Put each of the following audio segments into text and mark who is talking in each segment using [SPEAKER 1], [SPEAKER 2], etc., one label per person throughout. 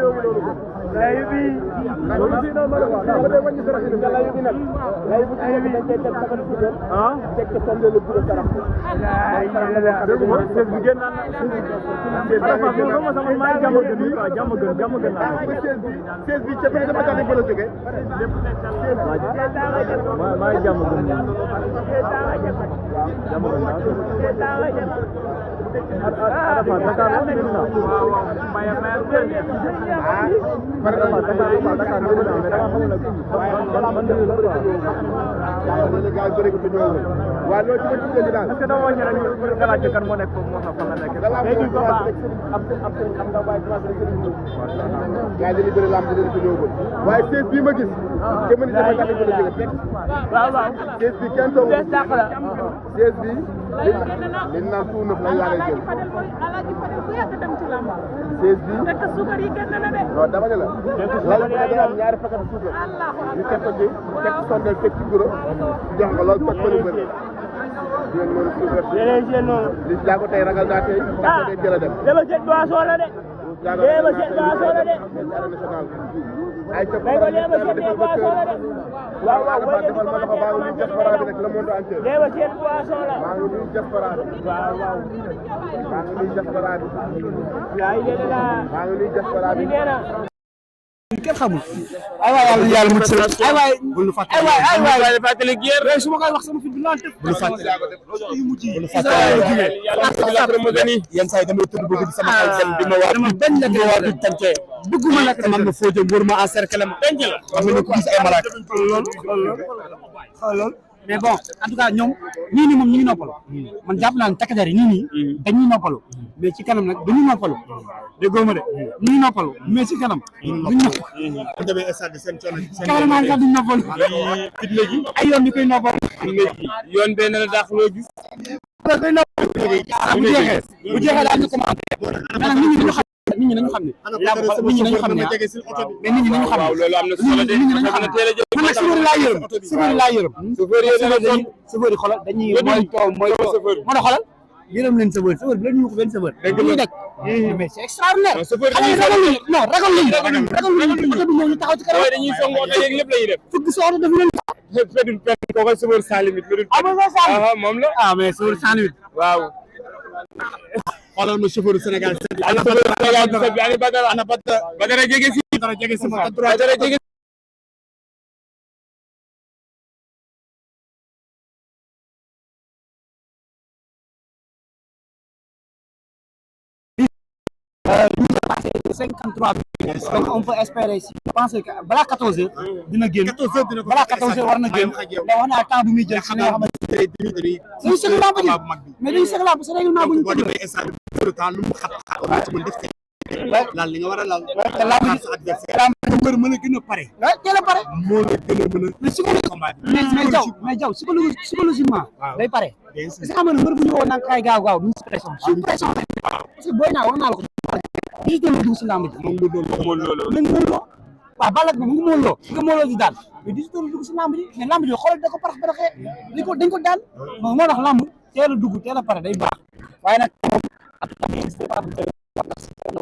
[SPEAKER 1] layu bi loolu ci no ma ko de wàññi sarax ni layu bi nag layu bi dañ koy teg tagal ci den teg ko sondé le guro sarax bu génn na sama may jamm gën c'est bi ci sama tane ko la jóge may jamm gën waaye sees bii ma gis te mën sama tane ko la jóge teg sees bi kenn taw sees bi li naan tout neuf la yaare jël sees bi non dama ne la lal bi day am ñaari paquet suukar ñu teg ko ci teg sondel teg ci guro jox nga loolu toj ko lu bëri yéen loolu suukar li jaago tey ragal naa tey ndax ko day jël a dem
[SPEAKER 2] dama jël boisson la de dama jël boisson la de
[SPEAKER 1] ay ca
[SPEAKER 2] dama jël boisson la de waaw waaw
[SPEAKER 1] defal ma loxo baa ngi diaspora bi nag le monde entier
[SPEAKER 2] dama jël boisson la
[SPEAKER 1] maa ngi nuyu diaspora bi
[SPEAKER 2] waaw waaw
[SPEAKER 1] maa ngi nuyu diaspora bi
[SPEAKER 2] yaa ngi leen la
[SPEAKER 1] maa ngi nuyu diaspora bi
[SPEAKER 3] kenn xamul ay waay yàlla mu ci ay waay bul fàtte ay waay fàttali guerre rek su ma koy wax sama fi bi lan def bul fàtte yu mujj bul fàtte yenn saa yi damay tëdd bëgg sama xel dem di ma wax dama benn la di wax di tante bëgguma nag man ma foo jëm wër ma encercler ma denc la xam nga ko gis ay malaaka lool mais bon en tout cas ñoom ñii nii moom ñu ngi noppalu man jàpp naa ne takk der yi nii dañuy noppalu mais ci kanam nag dañuy noppalu déggoo ma de ñu ngi noppalu mais ci kanam duñ noppalu carrément sax duñ noppalu ay yoon ñu koy noppalu yoon benn la dàq loo gis koy noppalu bu jeexee daal ñu commenté maanaam nit ñi xam nit ñi nañu xam ne nit ñi nañu xam ne mais nit ñi nañu xam ne loolu am na solo de nit ñi nañu xam ne man nag chauffeur laa yërëm chauffeur yi xoolal dañuy mooy taw mooy moo tax xoolal yërëm leen chauffeur bi la ñu ko benn chauffeur dañuy daj mais c'est extraordinaire xale yi ragal non ragal lañu oto bi ñëw ñu taxaw ci kanam dañuy song oto yeeg lépp lañuy def fukk sa oto def leen fedul pen ko ko chauffeur sans limite moom la ah mais chauffeur sans limite waaw xoolal ma chauffeur Sénégal ana Badara ana Badara jege si Badara jege passé 53 minutes donc on peut espérer si je pense que balaa 14 heures dina génn balaa 14 heures war na génn mais wax naa temps bu muy jël xam nga xamante dañuy sëg lamb ji mais dañuy sëg lamb sa règlement bu ñu ko laal li nga war a laal te lamb ji sa adversaire mbër mën a gën a pare teel a pare moo la gën a mën a mais jaw psychologiquement day pare est-ce que xam nga ne mbër bu ñu woo naan kaay gaaw gaaw duñ pression suñu pression parce que booy naa wax naa la ko digital dugg si lamb ji waaw Balla bi mu ngi mooloo nga mooloo di daan mais digital dugg si lamb ji mais lamb ji xoolal da ko parax paraxee dañ ko daan moo tax lamb teel a dugg teel a pare day baax waaye nag moom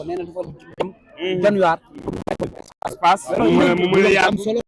[SPEAKER 3] nee na dafa dem januar espace mu mën a yaam solo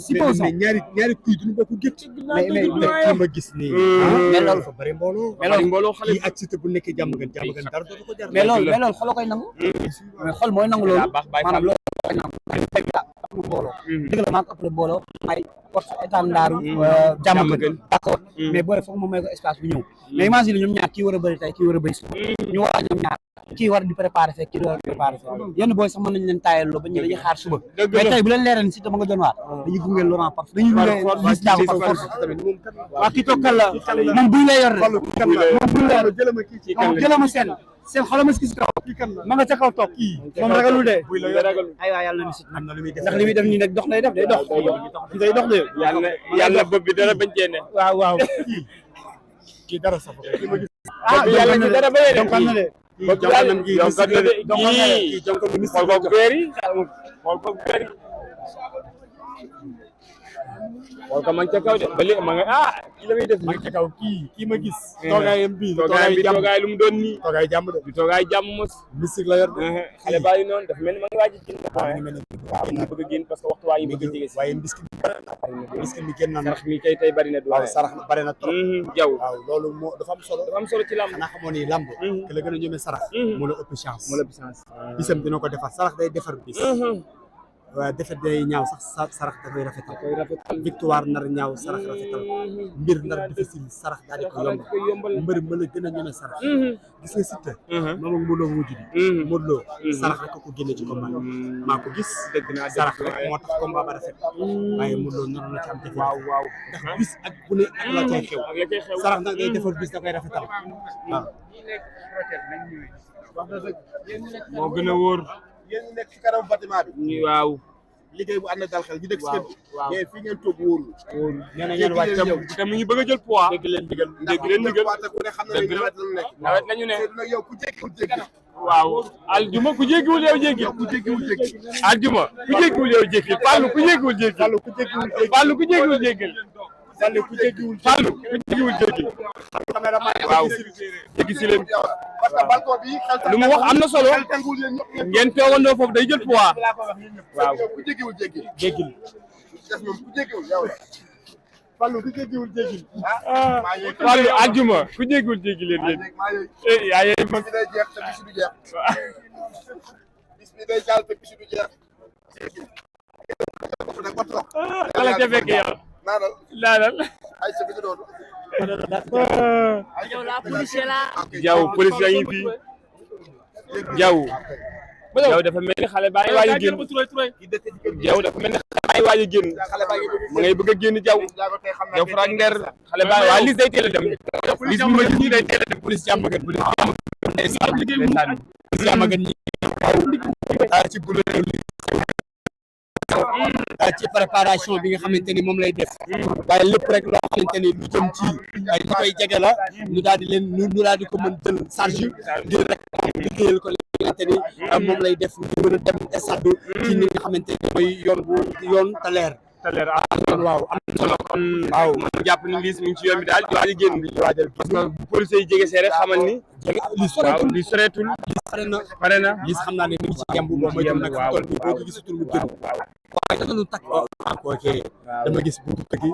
[SPEAKER 3] suppose ñaari kuy duñu bokk gëtt mais ma gis nii mais loolu fa bari mbooloo xale yi ak Siteu bu nekk jàmm gën dara dootu ko jar mais loolu xol koy nangu mais xol mooy nangu loolu maanaam loolu koy nangu booloo dëgg la maa ko ëppale booloo may force état ndaaru jàmm gën d'accord mais booy foog moom may ko espace bu ñëw mais imagine ñoom ñaar kii war a bëri tey kii war a bëri su ñu war a ñoom ñaar kii war di préparer fekk kii war a préparer fekk yenn booy sax mën nañ leen taayaloo ba ñu dañuy xaar suba mais tey bu leen leeral ni si dama nga doon waat dañuy gunge Laurent par dañuy gis daaw par force waa kii tokkal la moom buy lay yor de moom buy lay yor jëlama seen xoolal ma si kaw ma nga ca kaw toog moom ragalul de ay waa yàlla na si ndax li muy def nii nag dox lay def day dox de yàlla bopp bi dara bañ cee ne waaw kii dara sax yàlla ci dara bañ donc na de jonkanam gi xool ko beeri
[SPEAKER 4] xool ko ma ngi ca kaw de ba léegi ma nga kii la muy def
[SPEAKER 3] ma ngi ca kaw kii ma gis toogaayam bii
[SPEAKER 4] toogaay lu mu doon nii
[SPEAKER 3] toogaay jàmm de
[SPEAKER 4] du toogaay jàmm mos
[SPEAKER 3] mystique la yor
[SPEAKER 4] xale baa ngi noonu dafa mel ni ma ngi waaj a génn waaw mu bëgg a génn parce que waxtu waa yi bëgg a jege si
[SPEAKER 3] waaye biscuit bi génn na
[SPEAKER 4] sarax mi kay tey bari na du
[SPEAKER 3] waaw sarax bari na trop
[SPEAKER 4] jaw
[SPEAKER 3] waaw loolu moo dafa am solo
[SPEAKER 4] ci lamb
[SPEAKER 3] xanaa xamoon ni lamb ke la gën a ñëmee sarax moo la ëpp chance bisam dina ko defar sarax day defar bis waaw defet day ñaaw sax sarax da koy rafetal victoire nar ñaaw sarax rafetal mbir nar difficile sarax daal di ko yombal mbër mën a gën a ñeme sarax gis nga Siteu moom ak Modou Lo mujj bi Modou Lo sarax rek ko génne ci combat maa ko gis dëgg naa sarax rek moo tax combat ba rafet waaye Modou Lo naroon na ci am defet waaw ndax bis ak bu ne ak la cay xew sarax nag day defar bis da koy rafetal waaw
[SPEAKER 4] moo gën a wóor
[SPEAKER 1] yéen ñi nekk ci kanam bâtiment bi
[SPEAKER 4] waaw
[SPEAKER 1] liggéey bu ànd ak dal xel ñu nekk ci kër gi mais fii ngeen toog wóorul
[SPEAKER 3] nee na ngeen wàcc
[SPEAKER 4] te mu ngi bëgg a jël poids
[SPEAKER 3] dégg leen digal
[SPEAKER 1] ku ne xam na ne nawet lañu nekk
[SPEAKER 4] nawet lañu ne
[SPEAKER 1] nag yow ku jéggiwul jéggi
[SPEAKER 4] waaw aljuma ku jéggiwul yow jéggi aljuma ku jéggiwul yow jéggi Fallou ku jéggiwul jéggi Fallou ku jéggiwul jéggi
[SPEAKER 3] Fallou ku jéggiwul
[SPEAKER 4] jéggi waaw jéggi si leen
[SPEAKER 1] parce que balcon bi
[SPEAKER 4] lu mu wax am na solo ngeen toogandoo foofu day jël poids waaw
[SPEAKER 1] ku jéggiwul jéggi
[SPEAKER 3] jéggil
[SPEAKER 1] des moom ku jéggiwul yow la
[SPEAKER 3] Fallou ku jéggiwul jéggil
[SPEAKER 4] Fallou aljuma ku jéggiwul jéggi leen yéen yaa yéen
[SPEAKER 1] bis bi day jeex te bis du jeex bis bi day jàll te bis du jeex
[SPEAKER 4] ala ca fekk yow naanal
[SPEAKER 1] ay sa bi nga doon
[SPEAKER 4] jaw police yaa ngi fi jaw dafa mel ni xale baa ngi waaj a génn jaw dafa mel ni xale baa ngi waaj a génn ma ngay bëgg a génn jaw Frank Nder xale baa waa lis day teel a dem lis bi ma gis nii day teel a dem police jàmmagat
[SPEAKER 3] ci ci préparation bi nga xamante ni moom lay def waaye lépp rek loo xamante ni lu jëm ci ay li koy jege la ñu daal di leen ñu daal di ko mën jël charge ngir rek liggéeyal ko li nga xamante ni moom lay def ngir mën a dem stade ci ni nga xamante ni mooy yoon te leer waaw am na solo
[SPEAKER 4] waaw man jàpp ni liis mi ngi ci yoon bi daal di waaj a génn bi waajal parce que bu police yi jege see rek xamal ni li soreetul pare na
[SPEAKER 3] liis xam naa ne mi ngi ci gemb boo ma jëm nag tool bi boo ko gisatul mu génn waaye dana lu takk ok dama gis bu dugg gi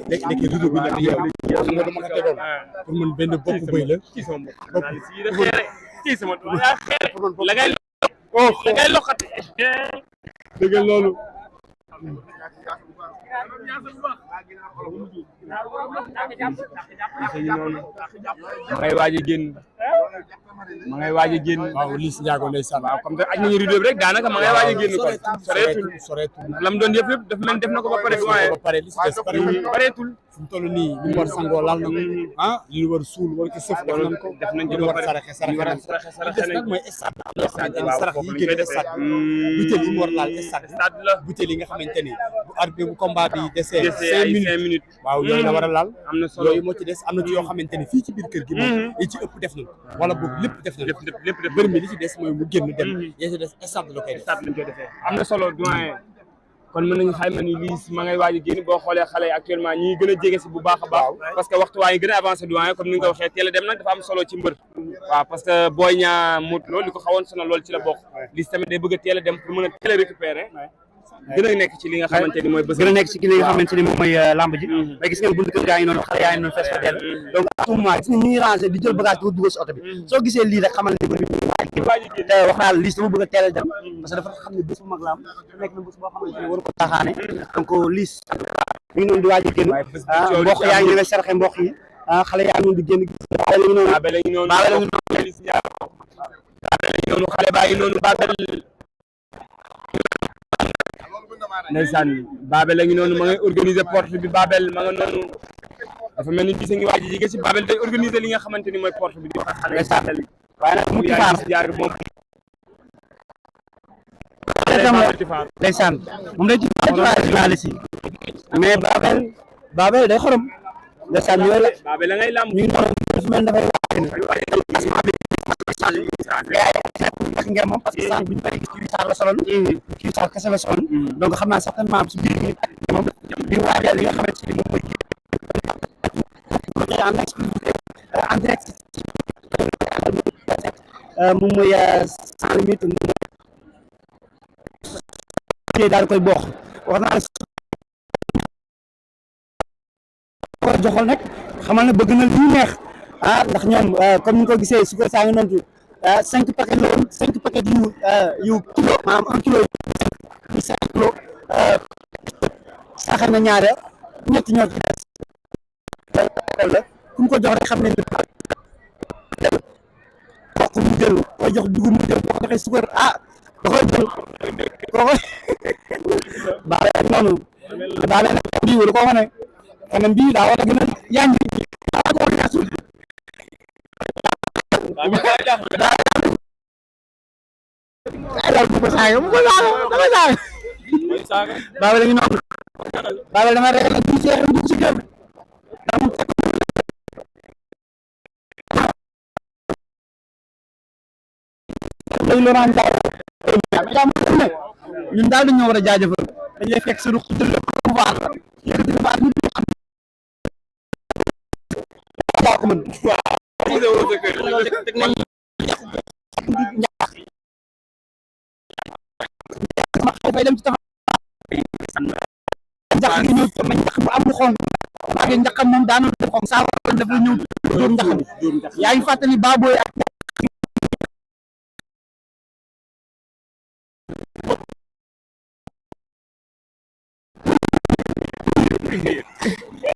[SPEAKER 3] léegi rido bi nag yow xam nga dama ko tegoon pour man benn bopp bëy la
[SPEAKER 4] kii sama la ngay loxati dëgg loolu ma ngay waaj a génn
[SPEAKER 3] waaw Liss Ndiago ndeysaan
[SPEAKER 4] waaw comme que aj nañu rideau bi rek daanaka ma ngay waaj a génn kon soreetul lam doon yëpp daf mel def na ko ba pare
[SPEAKER 3] li si des
[SPEAKER 4] pareetul
[SPEAKER 3] fu mu toll nii li mu war sangoo laal na ko li ñu war suul war ko sëf def nañ ko war saraxe nañ mooy stade yoo xamante ni sarax yi gën a stade butéel yi mu war laal stade la butéel yi nga xamante ni bu arbitre bu combat bi desee 5 minutes waaw yooyu la war a laal
[SPEAKER 4] am na solo
[SPEAKER 3] yooyu moo ci des am na ci yoo xamante ni fii ci biir kër gi moom yi ci ëpp def nañ wala boog lépp def nañ bër mi li ci des mooy mu génn dem yi ci des stade la koy def
[SPEAKER 4] stade lañ koy defee am na solo doyen kon mën nañu xayma ni Liss ma ngay waaj a génn boo xoolee xale yi actuellement ñi gën a jege si bu baax a baax parce que waxtu waa ngi gën a avancé doyen comme ni nga ko waxee teel a dem nag dafa am solo ci mbër waaw parce que Boy Niang Modou Lo li ko xawoon sonal loolu ci la bokk Liss tamit day bëgg a teel a dem pour mën a teel a récupérer gën a nekk ci li nga xamante ni mooy bés
[SPEAKER 5] gën a nekk ci li nga xamante ni moom mooy lamb ji mais gis ngeen buntu kër gaa ngi noonu xale yaa ngi noonu fees fa dell donc à tout moment gis nga ñu ngi rangé di jël bagage pour dugal si oto bi soo gisee lii rek xamal ne bëri te wax naa Liss dama bëgg a teel a dem parce que dafa xam ne bés bu mag la am nekk na bés boo xamante ni waru ko taxaane donc Liss mi ngi noonu di waaj a génn mboq yaa ngi nga saraxe mboq yi xale yaa ngi noonu di génn Babel la ngi noonu
[SPEAKER 4] xale baa ngi noonu Babel ndeysaan Babel la ngi noonu ma ngay organiser porte bi Babel ma nga noonu dafa mel ni Liss a ngi waaj a jege si Babel day organiser li nga xamante ni mooy porte bi di wax xale Babel
[SPEAKER 5] waaye nag mu tifaar
[SPEAKER 4] jaar moom
[SPEAKER 5] ndeysaan moom day tifaar si mais Babel day xorom ndeysaan ñu la
[SPEAKER 4] Babel la ngay lamb
[SPEAKER 5] ñu ngi xorom dafa mel dafay ngeen moom parce que sànq bi ñu bëri gis ci saar la soloon ci saar kese la soloon donc xam naa certainement si biir moom di waajal li nga xamante ni moom mooy en exclusivité en direct moom mooy sans limite daal koy bokk wax naa ko joxol nag xamal na bëgg na lu neex ndax ñoom comme ni nga ko gisee su ko saa ngi noonu 5 paquets la woon 5 paquets yu kilo maanaam 1 kilo yu 5 kilo saxal na ñaare ñett ñoo ci des la ku mu ko jox rek xam ne kook mu jël koy jox dugub mu jël boo ko joxee sukar da koy jël kooku baale ak noonu baale nag bii wala koo xam ne kanam bii daa war a gën a yaañ bi daa ko war a suul bu ko saaga bu ko saaga baale ngi noonu baale dama rek ak bii seex dugg si kër ñun daal dañoo war a jaajëfal dañ lay fekk sa ruq jël la pouvoir la yëkkati la baat nit ñi xam yaa ko mën teg nañ ñax ma fay dem ci tax ñax gi ñëw ma ñax bu am lu xonk maa ngi ñaxam moom daanoon def xonk saa war def la ñëw dóor ñax bi yaa ngi fàttali baabooy ak